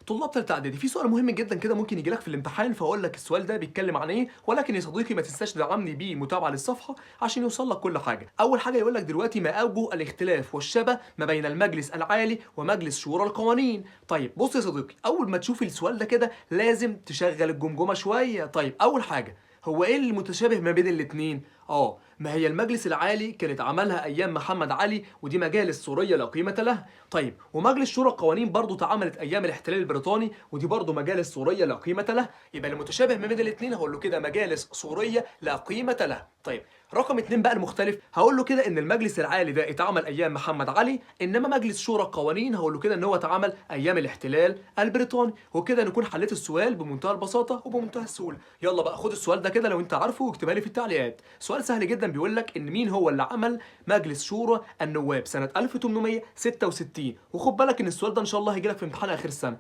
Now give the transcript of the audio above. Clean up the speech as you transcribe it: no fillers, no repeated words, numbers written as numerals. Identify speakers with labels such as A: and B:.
A: طلاب ثالثة اعدادي، في سؤال مهم جدا كده ممكن يجي لك في الامتحان، فاقول لك السؤال ده بيتكلم عن ايه. ولكن يا صديقي ما تنساش تدعمني بيه متابعه للصفحه عشان يوصل لك كل حاجة. اول حاجة يقول لك دلوقتي ما اوجه الاختلاف والشبه ما بين المجلس العالي ومجلس شورى القوانين. طيب بص يا صديقي، اول ما تشوف السؤال ده كده لازم تشغل الجمجمة شوية. طيب اول حاجة، هو ايه المتشابه ما بين الاتنين؟ ما هي المجلس العالي كانت عملها ايام محمد علي، ودي مجالس سورية لا قيمة لها. طيب ومجلس شورى القوانين برضو اتعملت ايام الاحتلال البريطاني، ودي برضو مجالس سورية لا قيمة لها. يبقى المتشابه ما بين الاثنين هقول له كده مجالس سورية لا قيمة لها. طيب رقم اتنين بقى المختلف، هقول له كده ان المجلس العالي ده اتعمل ايام محمد علي، انما مجلس شورى القوانين هقول له كده ان هو اتعمل ايام الاحتلال البريطاني. وكده نكون حليت السؤال بمنتهى البساطة وبمنتهى السهولة. يلا بقى خد السؤال ده كده لو انت عارفه واكتبها لي في التعليقات. سؤال سهل جدا، بيقول لك ان مين هو اللي عمل مجلس شورى النواب سنة 1866. وخد بالك ان السؤال ده ان شاء الله هيجي لك في امتحان اخر السنة.